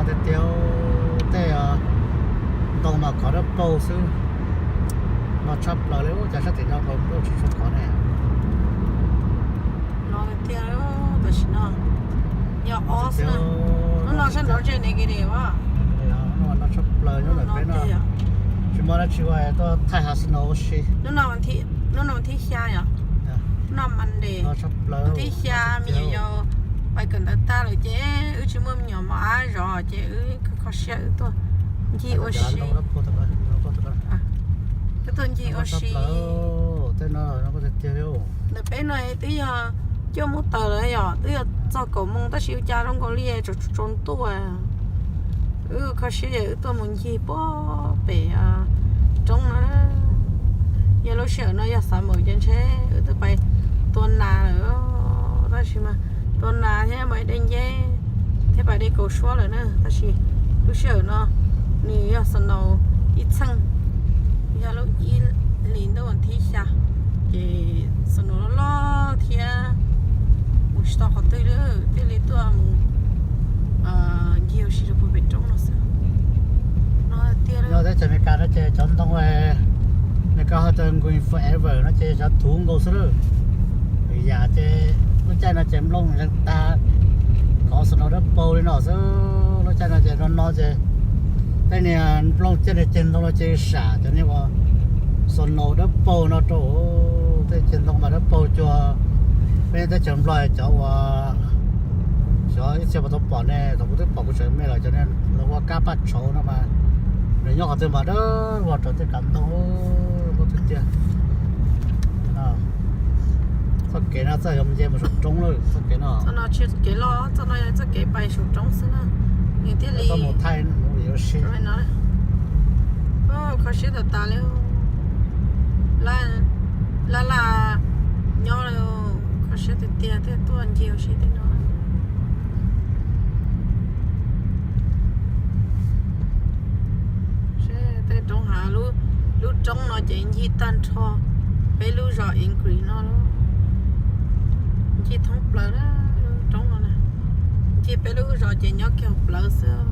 Tiag tiag, tej ntoo mas khov dawb paug xwb, no tshaj plaws li. Ua cas sab tim no nplooj tsis tshua khov ne? Los tiag, tam sim no yog ob xwb. Hnub no sab nraud ntshe negative as. No tshaj plaws nyob ntawm peb no. Tsis muaj dab tsi ua tuaj thaij hav snow ua si. Hnub no thib xya yom, no Monday, thib xya me nyuam yaus pais kawm ntawv tag lawm ces wb tsis muaj me nyuam mos ab zov ces wb kho siab wb tuaj ncig ua si. Wb tuaj ncig ua si. Ntawm peb no twb yog cuaj moos tawm lawm yom, twb yog txog kaum moos tab sis ua cas zoo nkaus li tsaus tsaus ntuj. Wb kho siab wb tuaj mus ncig puag pem roob no. Yog lub sij hawm no yog xav mus ces ntshe wb twb pais tua nas lawm, tab sis mas tua nas thiab mus de nceb thiab pais de kaus suab lawm na. Tab sis lub sij hawm no nws yog snow ib txheej, yog lub ib hlis ntuj vas thib xya ces snow loj loj thiab mus tsis tau qhov twg li, thiaj li tuaj mus ncig ua si rau puag pem roob no xwb. No tiag. Nyob teb chaws Amelikas no ces cov ntoo nws ko hais tias green forever no ces cov thuv nkaus xwb lawm. Vim yam ces lub caij no ces nplooj zeeg tag, khov snow dawb paug li no xwb. Lub caij no ces no no ces tej niag nplooj ciaj niag ceg ntoo no ces sam cov niag uas snow dawb paug no rau tej ceg ntoo mas dawb paug cuag peb teb chaws Nplog cov uas xyov ib txhia puas tau pom ne, thaum kuv twb pom kuv tseem me los cov niag lawv ua kab paj tshauv no mas nws nyob qhov twg mas dawb vog rau tej kav ntoo lub tiag tiag. Txoj kev no txoj yog nce mus saum roob lawm txoj kev no. Txoj no tsis kev loj, txoj no yog txoj kev pais saum roob xwb na. Nws thiaj li tau mus thaij mus ua si. Kho siab tas tas li. Laj laj nyob li, kho siab tiag tiag thiaj tuaj ncig ua si tej no. Seb tej roob hav, lub roob no ces ncig tag nrho peb lub zos Ingrid no, ncig thoob plaws lub roob no na. Ncig peb lub zos ces nyob kiag plawv xwb.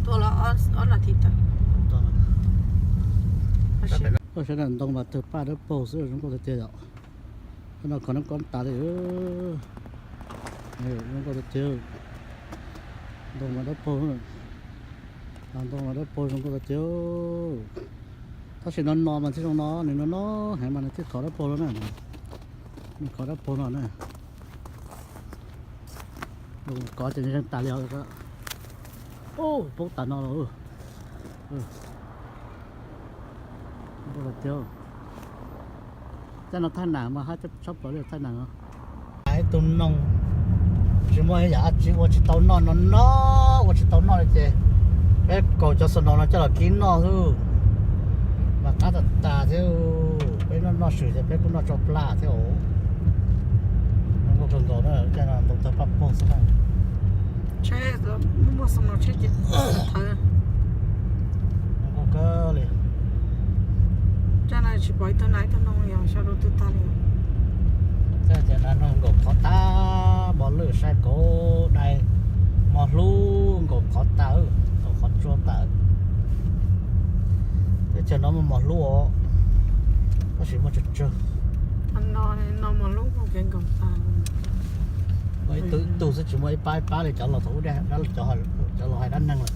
Tua los ob nas this tawm. Sawv daws, ntoo mas tawg paj dawb paug xwb, zoo nkauj tiag tiag yom. Qhov no khov nab kob tas li, zoo nkauj tiag tiag. Ntoo mas dawb paug, ntoo mas dawb paug zoo nkauj tiag tiag. Tab sis no no mas thiaj zoo no, nws no no heev mas nws thiaj khov dawb paug no na. Nws khov dawb paug no na. Kov ces zeeg tas li os. Poob tas no los. Tiag, caj no thaij nam mas hab tshaj plaws li thaij nam no. Ib tug noog tsis muaj ib yam dab tsi ua tsis tau noj no no, ua tsis tau noj li ces peb kaus cov snow no coj los kib noj xwb mas qab tas tas thiab. Peb noj noj swm ces peb kuj noj tsau plag thiab os. Zoo nkauj kawg nkaus na, caj no ntoo tawg paj paug xwb na. Tsheb muaj snow tsheb ces thawv. Zoo nkauj kawg li. Caj no tsis pom ib tug nas ib tug noog li os, xyov dua twg tag li. Caj no noog nkaum qhov tag, mos lwj sai kauv dai, mos hlub nkaum qhov tas, nkaum qhov tsua tas. Teb chaws no muaj mos hlub os, tab sis muaj tsawg tsawg. Muaj ib tug ib tug xwb, tsis muaj ib pab ib pab li cov laus thaum ub, cov laus hais dab neeg lawm.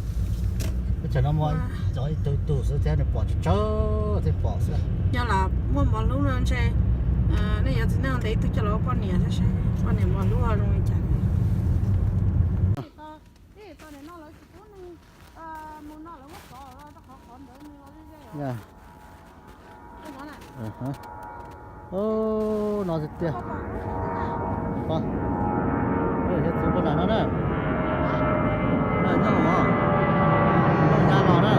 Teb chaws no muaj cov ib tug ib tug xwb thiab nws pom tsawg tsawg thiab pom xwb. Yog lam muaj mos hlub no ntshe nej yuav txiv neej ntes ib tug coj los ua poj niam thiab seb poj niam mos hlub ho zoo li cas. No tiag tiag. Hiav txwv puag nram no na. Nyob hauv, ya los na.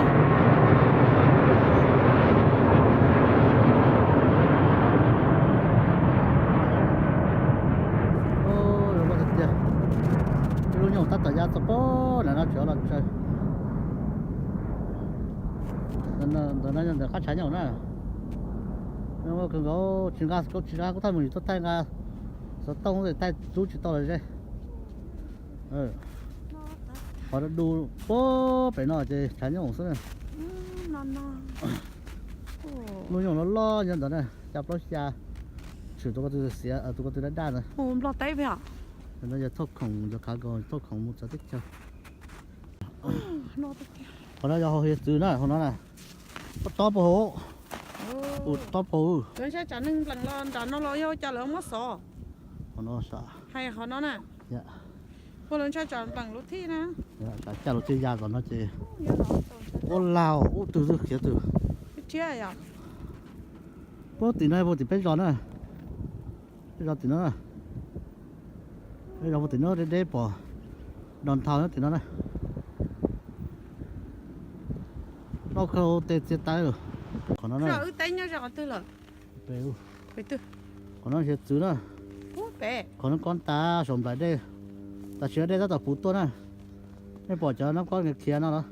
Zoo nkauj tiag tiag. Ib lub nyuj tab tom ya txog puag nram no tseem los tsaws. Ntawm no yog ntawm qab tshav nyob na. Zoo nkauj kawg nkaus, tsis nqa, tsis nqa kuv thaj mus yus tuaj thaij nqa Xov tooj taij rub tsis tau los ze. Qhov du puag pem no ces tshav nyooj xwb na. Lub nyooj loj loj nyob ntawd na, xya plaub xya, tshwm tus ko tw xiav, tus ko tw daj daj ntawd. Tus no yog thauj khoom, yog khav nkaus thauj khoom mus txawv teb chaws. Qhov no yog hauv hiav txwv na, hauv no na. Tob tob pau hauv. Ua tob pau. Lawv ntshai tsam neeg npleem los nram no los yog cas lawv muab xov. Qhov no, hais qhov no na. Ua lawv ntshai tsam npleem lub thij na. Tsam caj lub thij ya tom no ces ua laug ub twg twb khiav twg. Puag tim no, puag tim peb zos na. Peb zos tim no, peb zos puag tim no deb deb pom downtown nyob tim no na. Noj khau tej txiaj tawb lawm. Qhov no na. Qhov no hiav txwv na. Qhov no kob tas saum nplaim dej, tam sim no dej tab tom puv tuaj na. Nej pom cov nab kob khiav no los?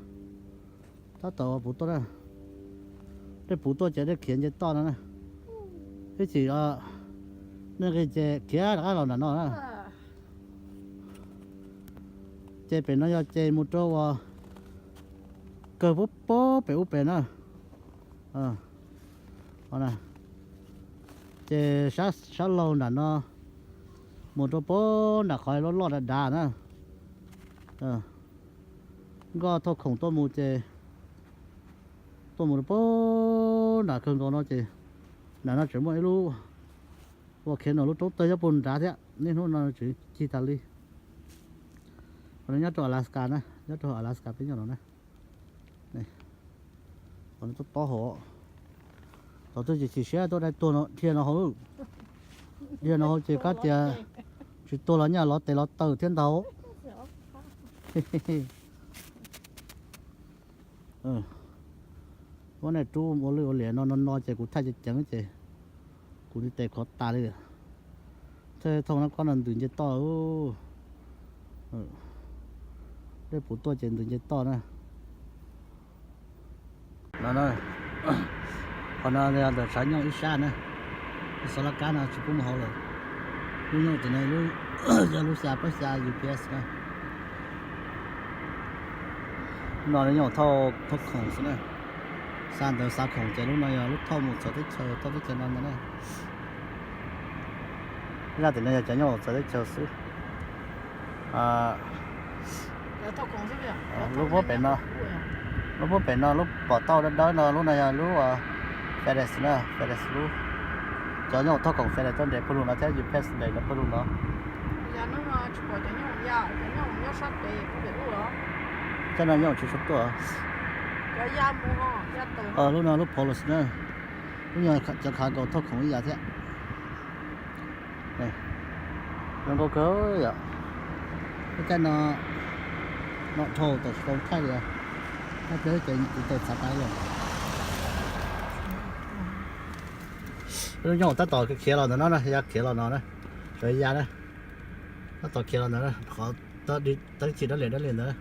Tab tom puv tuaj na. Dej puv tuaj ces dej khiav nce toj no na. Ib chim nej nqis ces khiav rov qab los nram no na. Ces pem no yog ces mus rau uas kawg puag puag pem ub pem na. Ces sab laug nram no mus rau puag nram qhov loj loj dav dav na. Nkoj thauj khoom tuaj mus ces tuaj mus rau puag nram kawg nkaus no ces nram no tseem muaj ib lub ua khiav no lub roob tawg nyob puag nrad thiab, niaj hnub no tseem cig tas li. Qhov no nyob rau Alaska na, nyob rau Alaska peb nyob no na. Qhov no tob tob hauv. Thaum twg chim chim siab tuaj dai tuag dhia no hauv. Dhia no hauv ces kab tias tsis tuag los nyaj lov tes lov taw thiab ntag. Muab nej rub ua lwj ua liam no no no ces kuv thaij ceev ceev ces kuv ntiv tes khov tas li. Thawj thooj nab kob no ntws nce toj. Dej puv tuaj ces ntws nce toj na. No, qhov no yog ntawm tshav nyooj ib sab na. Xov laj kab no tsis pub mus hauv lawm. Lub nyooj tim no yog lub xya plaub xya U P S na. No lub nyooj thauj, thauj khoom xwb na. Xa ntawv xa khoom ces lub no yog lub thauj mus txawv teb chaws, thauj teb chaws no ntag na. Zaj tim no yog cov nyooj txawv teb chaws xwb. Lub puag pem no, lub puag pem no lub pom tauj dawb dawb no lub no yog lub FedEx na, FedEx lub. Cov nyooj thauj khoom FedEx tuaj nres pawg lug no thiab U P S nres no pawg lug no. Cov no nyooj tsis tshua tuaj. Lub no lub Polos na, lub no cov khav nkaus thauj khoom ib yam thiab. Zoo nkauj kawg yom. Lub caij no no dhau tom tsis tau thaij li, thaij pliag ces kuv tes txhav tas lawm. Lub nyooj tab tom khiav los ntawm no na, ya khiav los no na, sawv ya na, tab tom khiav los ntawd na, qhov tawb chim dab liam dab liam ntawd na.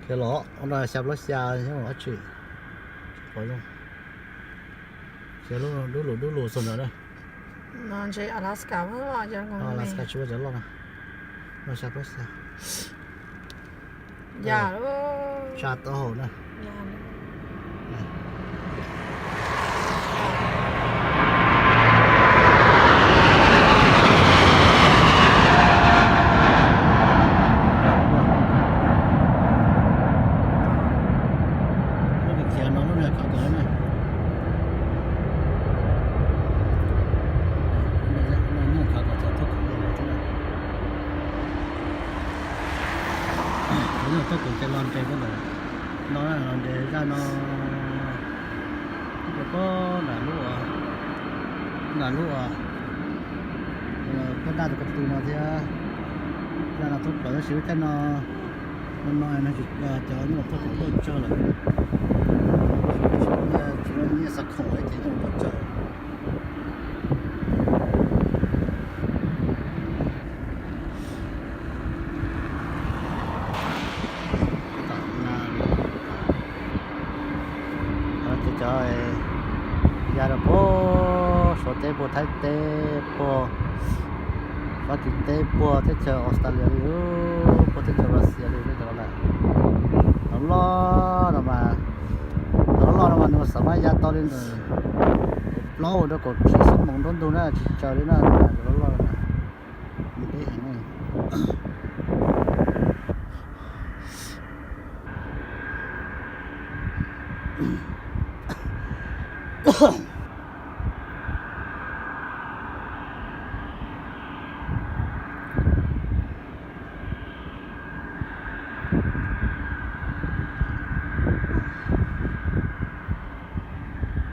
Khiav los no xya plaub xya nyob dab tsi, tsis pom zoo. Khiav dub lug dub lug txog ntawd na. Alaska tsis muaj cov loj no. No xya plaub xya. Tsa taub hau na. Lub khiav no lub no khav kawg na. Lub no nyob khav kom txog thoob khoom no thiab na. Lub no thoob khoom ces los nres rau ntawm no, los nres zaj no. Ib co pob nram lub, nram lub pob daj tus ko tw no thiab. Zaj no thoob plaws tab sis lub caij no, no no cov nyuj thoob plaws tuaj tsawg lawm, tsis muaj nyiaj xa khoom ces nyuj tuaj tsawg. Ces cov ya rau puag Suav teb puag Thaib teb puag, Fab Kis teb puag teb chaws Australia li, puag teb chaws Russia li, teb chaws no na. Loj loj no mas, loj loj no mas nws xav mas ya tau li ntawm plaub rau kaum tsib xuab moos nruab ntug na, tsis tsaws li na, loj loj na. Nws deb heev.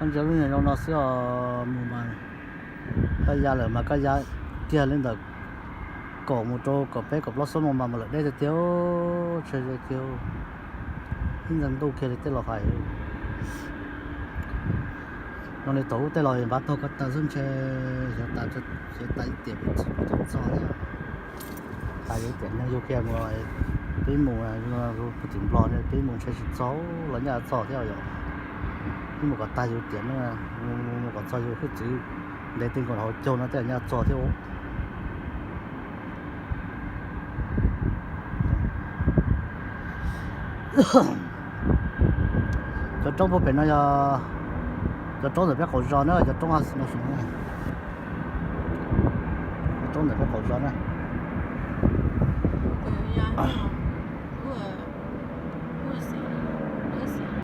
Koj ntsia lub niag zoo no xwb os, mus mas koj ya lawm mas koj ya kiag li ntawm kaum mus rau kaum peb kaum plaub xuab moos mas mus lawm deb tiag tiag, tshwm ze kiag, ib ntxeev ntuj kiag li tej laus hais. No li thaum ub tej laus npaj tog ko taw xwb ntshe xyov tas, xyov tas ib tiam puas txog thiab. Tas yus tiam neeg yug kiag mus, peb mus, puag tim Nplog ne peb mus ntshe tsis txog los nyaj txog thiab yom. Peb mus kom tag yus tiam ne, mus kom txog yus hwj txwv ntev ti nkaus hauv caug no tej nyaj txog thiab. Cov roob puag pem no yog cov roob ntawm peb qaum zos na, cov roob no, cov roob ntawm peb qaum zos na.